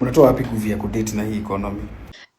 Unatoa wapi nguvu ya kudate na hii economy?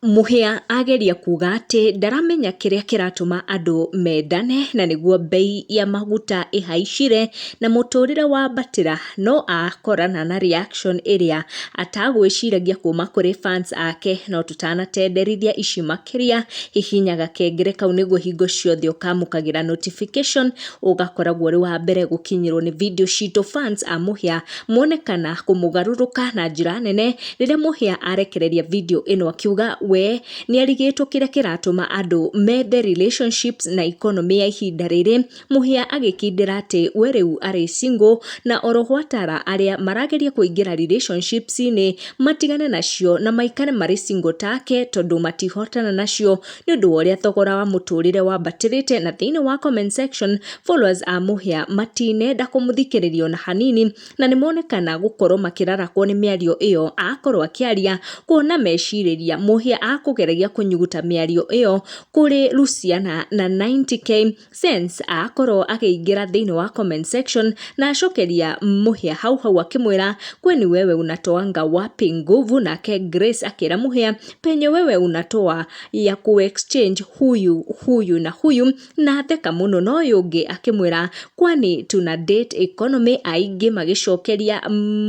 Mũhĩa ageria kuga atĩ ndaramenya kĩrĩa kĩratũma andũ mendane na nĩguo bei ya maguta ĩhaicire na mũtũrĩre wambatĩra, no akorana na reaction ĩrĩa atagwĩciragia kuma kũrĩ fans ake. No tũtanatenderithia ici makĩria, hihinya gakengere kau nĩguo hingo ciothe ũkamũkagĩra notification, ũgakoragwo ũrĩ wa mbere gũkinyĩrwo nĩ video citũ. Fans a Mũhĩa monekana kũmũgarũrũka na njĩra nene rĩrĩa Mũhĩa arekereria video ĩno akiuga we nĩ arigĩtwo kĩrĩa kĩratũma andũ mende relationships na economy ya ihinda rĩrĩ. Mũhĩa agĩkindĩra atĩ we rĩu arĩ single na oro atara arĩa marageria kũingĩra relationships-inĩ matigane nacio na maikare marĩ single take, tondũ matihotana nacio nĩ ũndũ wa ũrĩa thogora wa mũtũrĩre wambatĩrĩte. Na thĩinĩ wa comment section, followers a Mũhĩa matinenda kũmũthikĩrĩria ona hanini, na nĩ monekana gũkorwo makĩrarakwo nĩ mĩario ĩyo akorwo akĩaria, kuona mecirĩria Mũhĩa akũgeragia kũnyuguta mĩario ĩyo kũrĩ Luciana na 90K sense. Akorwo akĩingĩra thĩinĩ wa comment section na acokeria Mũhĩa hau hau akĩmwĩra, "Kweni wewe unatoanga wapi nguvu?" Nake Grace akĩra Mũhĩa, "Penye wewe unatoa ya kuexchange huyu, huyu na huyu," na theka mũno. No ũyũ ũngĩ akĩmwĩra, "Kwani tuna date economy?" Aingĩ magĩcokeria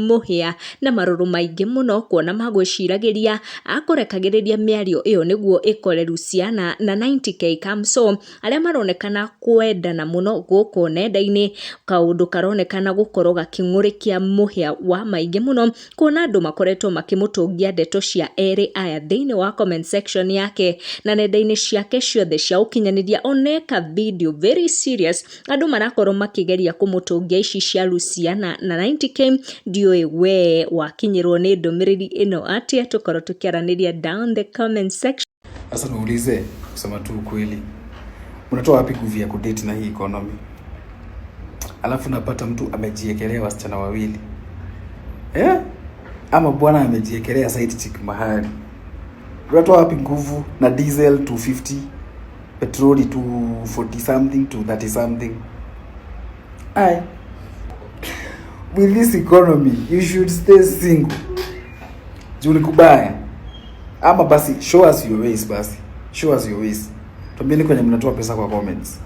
Mũhĩa na marũrũ maingĩ mũno, kuona magwĩciragĩria akũrekagĩrĩria mĩario ĩyo nĩguo ĩkore Luciana na 90K Kamso, arĩa maronekana kwendana mũno gũkũ nenda-inĩ, kaũndũ karonekana gũkorwo gakĩng'ũrĩkia Mũhĩa wa maingĩ mũno, kuona andũ makoretwo makĩmũtũngia ndeto cia erĩ aya thĩinĩ wa comment section yake na nenda-inĩ ciake ciothe cia ũkinyanĩria. Oneka video very serious, andũ marakorwo makĩgeria kũmũtũngia ici cia Luciana na 90K. Ndiũĩ we wakinyĩrwo nĩ ndũmĩrĩri ĩno atĩa, tũkorwo tũkĩaranĩria down the comment section. Sasa niulize, kusema tu ukweli, unatoa wapi nguvu ya kudate na hii economy? Alafu napata mtu amejiekelea wasichana wawili, eh? Ama bwana amejiekelea side chick mahali. Unatoa wapi nguvu na diesel 250, petroli 240 something, 230 something? Ai, with this economy you should stay single juu ni kubaya. Ama basi show us your ways, basi show us your ways, tuambieni kwenye mnatoa pesa kwa comments.